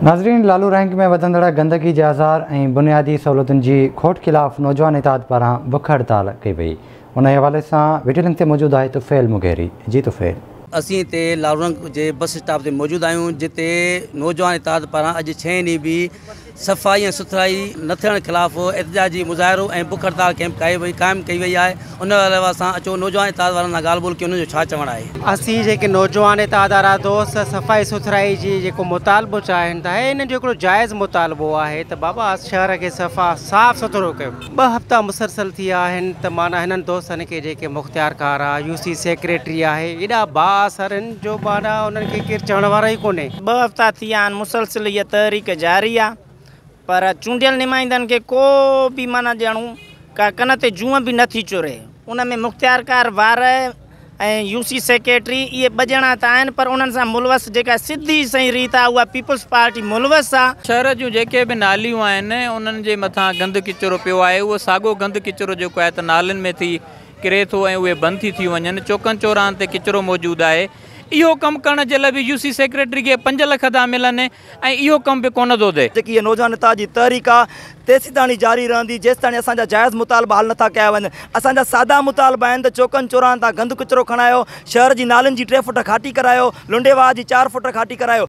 ناظرين لالو رينڪ ۾ وڌندڙ گندگي جي آزار ۽ بنيادي سهولتن جي کوٽ خلاف نوجوان اتحاد پاران بک هڙتال ڪئي وئي ان حوالي سان وڊيو لنڪ تي موجود آهي طفيل مغيري جي طفيل. اسين هتي لالورنگ جي بس اسٽاپ تي موجود آهيون جتي نوجوان اتحاد پاران اڄ ڇهين ڏينهن به صفائي ۽ سٿرائي نه ٿيڻ خلاف احتجاجي مظاهرو ۽ بک هڙتال ڪئمپ قائم ڪئي وئي آهي ان حوالي سان اچو نوجوان اتحاد وارن سان ڳالهه ٻولهه ڪيون انهن جو ڇا چوڻ آهي. اسين جيڪي نوجوان اتحاد وارا دوست صفائي سٿرائي جي جيڪو مطالبو چاهين ٿا هي انهن جو هڪڙو جائز مطالبو آهي ته بابا شهر کي صفا صاف سٿرو ڪيو ٻه هفتا مسلسل ٿي ويا آهن ته معنيٰ هنن دوستن کي جيڪي مختيارڪار آ يو سي سيڪريٽري آهي ايڏا بااثر آهن جو معنيٰ انهن کي ڪير چوڻ وارو ئي ڪونهي. ٻه هفتا ٿي ويا آهن مسلسل هيء تحريڪ جاري آ پر چونڊيل نمائندن کي ڪو به معنيٰ ڄڻو ڪا ڪن تي جونء به نه ٿي چري. ان ۾ مختيارڪار وارهه ۽ يو سي سيڪريٽري اهي ٻه ڄڻا ته آهن پر انهن سان ملوث جيڪا سڌي سئين ريت آ اها پيپلز پارٽي ملوث آ. شهر جون جيڪي به ناليون آهن انهن جي مٿان گند ڪچرو پيو آهي اهو ساڳو گند ڪچرو جيڪو آهي ته نالين ۾ ٿي ڪري ٿو ۽ اهي بند ٿي ٿيون وڃن چوڪن چوراهن تي ڪچرو موجود آهي اهو ڪم ڪرڻ جي لاء به يو سي سيڪريٽري کي پنج لک ٿا ملن ۽ اهو ڪم به ڪونه ٿو ٿئي. جيڪي هيء نوجوان اتحاد جي تحريڪ آ تيسيتاڻي جاري رهندي جيستاڻي اسان جا جائز مطالبا حل نٿا ڪيا وڃن. اسان جا سادا مطالبا آهن ته چوڪن چوراهن تان گند ڪچرو کڻايو، شهر جي نالين جي ٽي فوٽ کاٽي ڪرايو، لنڊي واهه جي چار فوٽ کاٽي ڪرايو.